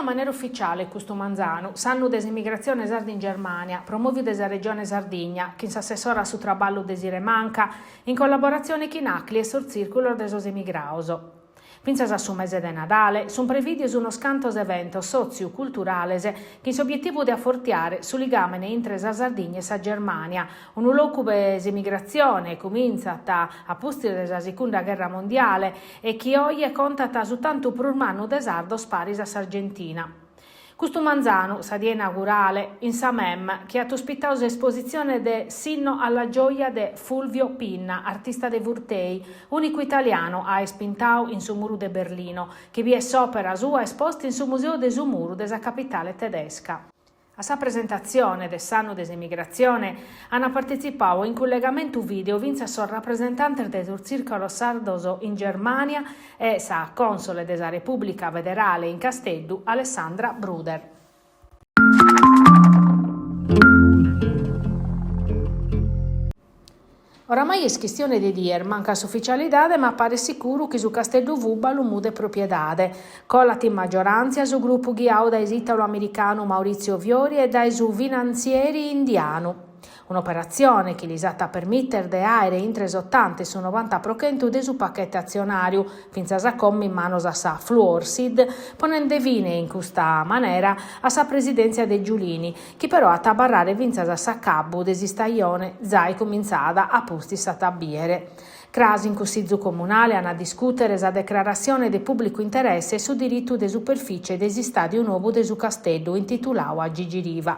a manera ufficiale custu manzanu s'annu de s'emigratzione sarda in Germània, promòviu de sa Regione Sardigna, chin s'assessora a su traballu Desirée Manca, in collaboratzione chin Acli e sos tzìrculos de sos emigrados. Fintzas a su mese de Nadale sunt prevìdios unos cantos eventos sòtziu-culturales chin s'obietivu de afortiare su ligàmene intre sa Sardigna e sa Germània, unu locu ube s'emigratzione cumintzat a pustis de sa Sicunda Gherra Mondiale e chi oje contat su tantu prus mannu de sardos paris a s'Argentina. Custu manzanu, sa die inaugurale, in sa MEM, chi at ospitadu s'espositzione de S'inno alla gioia de Fulvio Pinna, artista de Furtei, ùnicu italianu a aer pintadu in su muru de Berlino, chi biet s'òpera sua esposta in su Museu de su Muru de sa capitale tedesca. A sa presentatzione de s'annu de s'emigratzione ant partetzipadu in cullegamentu vìdeu fintzas sos rapresentantes de sos tzìrcolos sardos in Germània e sa cònsole de sa Repùblica Federale in Casteddu Alessandra Bruder. Oramai est chistione de dies, mancat s'uficialidade ma paret sicuru chi su Casteddu Fùbalu mudet propiedade. Colat in magioràntzia su grupu ghiadu dae s'ìtalu-americanu Maurizio Fiori e dae su finantzieri indianu. Un'operatzione chi lis at a permìtere de àere intre s'otanta e su novanta pro chentu de su pachete atzionàriu, fintzas a como in manos a sa Fluorsid, ponende fine in custa manera a sa presidèntzia de Giulini, chi però at a abarrare fintzas a s'acabbu de s'istajone zai cumintzada, a pustis s'at a bìere. Cras in Cussizu Comunale an a discùtere sa decrarassione de pùblicu interesse e su diritu de superfìcie de s'istàdiu nobu de su Casteddu intituladu a Gigi Riva.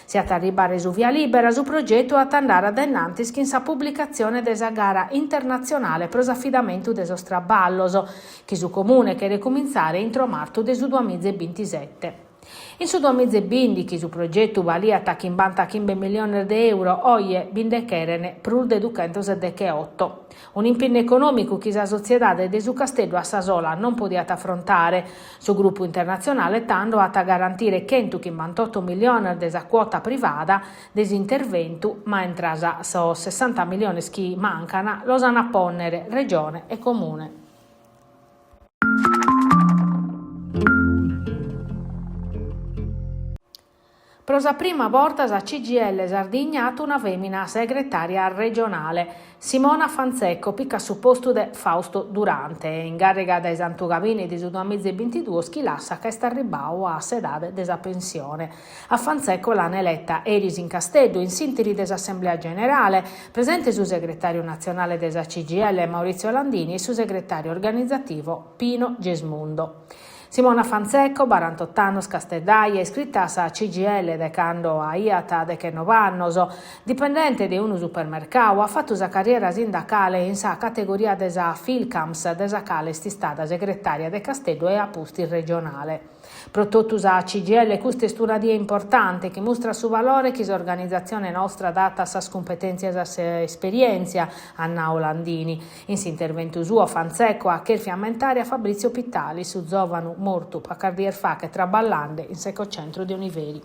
Si at a arribbare su via lìbera, su progetu at a andare a dae innantis chin sa publicatzione de sa gara internatzionale pro s'afidamentu de sos traballos, chi su Comune cheret cumintzare intro martu de su duamiza e bintisete. In su duamiza e bìndichi su progetu baliat chimbantachimbe milliones de euro, oje bi nde cheren prus de duchentos e decheoto. Un'impinnu econòmicu chi sa sotziedade de su Casteddu a sa sola non podiat afrontare. Su grupu internatzionale tando at a garantire chentuchimbantotto milliones de sa cuota privada de s'interventu, mentras sos sessanta milliones chi mancan los an a pònnere Regione e Comune. Pro sa prima borta sa CGIL Sardigna at una fèmina segretària regionale. Simona Fanzecco picat su postu de Fausto Durante, in gàrriga dae Santu Gabini de su duamiza e bintiduos chi lassat ca est arribbadu a s'edade de sa pensione. A Fanzecco l'an eleta eris in Casteddu, in s'ìnteri de s'Assemblea Generale, presente su segretàriu natzionale de sa CGIL Maurizio Landini e su segretàriu organizativo Pino Gesmundo. Simona Fanzecco, barantot'annos, casteddaja, iscrita a sa CGIL de cando aiat dechenoe annos, dipendente de unu supermercadu, at fatu sa carriera sindacale in sa categoria de sa Filcams, de sa cale est istada segretària de Casteddu e a pustis regionale. Pro totu sa CGIL custa est una die importante chi mustrat su valore chi s'organizatzione nostra dat a sas cumpetèntzias e a s'esperièntzia, at nau Landini. In s'interventu suo Fanzecco at chèrfiu ammentare a Fabrizio Pitali, su zòvanu mortu pacas dies faghet traballande in s'ecocentru de Oniveri.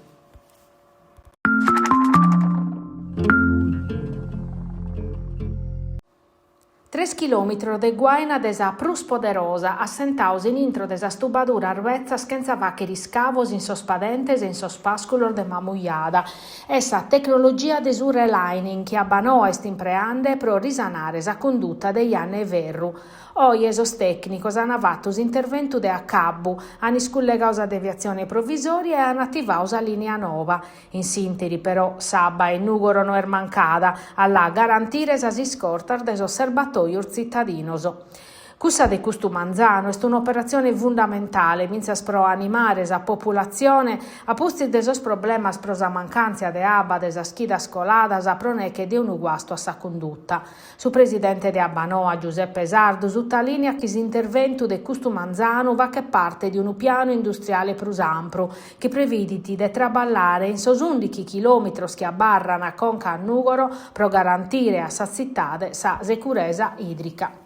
Tres chilòmitros de guaina de sa prus poderosa, assentados in intro de sas tubaduras betzas chentza fàghere iscavos in sos padentes e in sos pàsculos de Mamujada. Est sa tecnologia de su relining chi Abbanoa est impreande pro risanare sa cunduta de Janna 'e Ferru. Oje sos tècnicos ant fatu s'interventu de acabbu, ant iscullegadu sa deviatzione provisòria e ant ativadu sa lìnia nova. In s'ìnteri però s'abba in Nùgoro no est mancada a la garantire sas iscortas de sos serbatòios tzitadinos. Cussa de custu manzanu est un'operatzione fundamentale fintzas pro animare sa populatzione a pustis de sos problemas pro sa mancàntzia de abba de sas chidas coladas pro neche de unu guastu a sa cunduta. Su presidente de Abbanoa, Giuseppe Sardu, sutalìniat chi s'interventu de custu manzanu faghet parte de unu pianu industriale prus ampru chi previdit de traballare in sos ùndighi chilòmitros chi abarran conca a Nùgoro pro garantire a sa tzitade sa securesa ìdrica.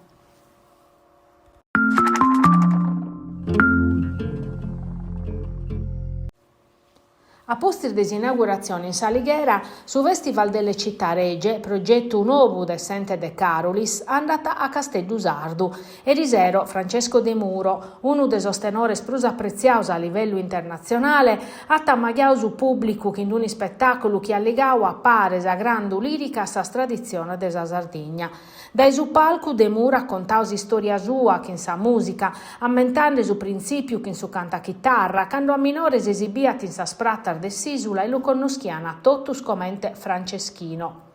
A pustis de s'inauguratzione in S'Alighera, su Festival delle Città Regie, progetu nou de s'ente De Carolis, andat a Casteddu Sardu. Erisero Francesco Demuro, unu de sos tenores prus apretziados a livellu internatzionale, at ammaghiadu su pùblicu chin un'ispetàculu chi at ligadu a pare sa grandu lìrica a sas traditziones de sa Sardigna. Dae su palcu Demuro at contadu s'istòria sua chin sa mùsica, ammentende su printzìpiu chin su cantu a chitarra, cando a minore s'esibiat in sas pratas de s'ìsula e lu connoschiant totus comente Franceschino.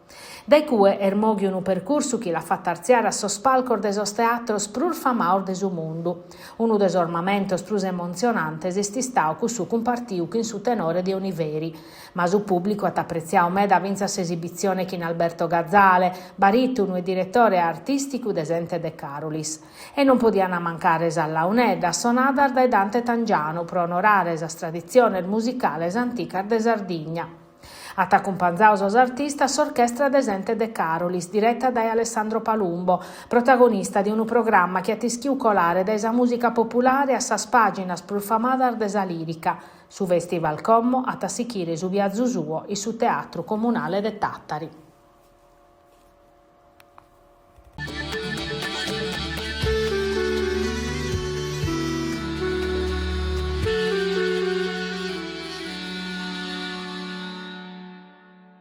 Dae cue est mòghiu unu percursu chi l'at fatu artziare a sos palcos de sos teatros prus famados de su mundu. Unu de sos mamentos prus emotzionantes est istadu cussu cumpartiu chin su tenore de Oniveri. Ma su pùblicu at apretziadu meda fintzas s'esibitzione chin Alberto Gazzale, barìtunu e diretore artìsticu de s'ente De Carolis. E non podiant mancare sas launeddas sonadas dae Dante Tangianu pro onorare sas traditziones musicales anticas de Sardigna. At acumpanzadu sos artistas s'orchestra de s'ente De Carolis, direta dae Alessandro Palumbo, protagonista de unu programma chi at ischiu colare dae sa mùsica populare a sas pàginas prus famadas de sa lìrica. Su festival como at a sichire su biazu suo in su Teatru Comunale de Tàtari.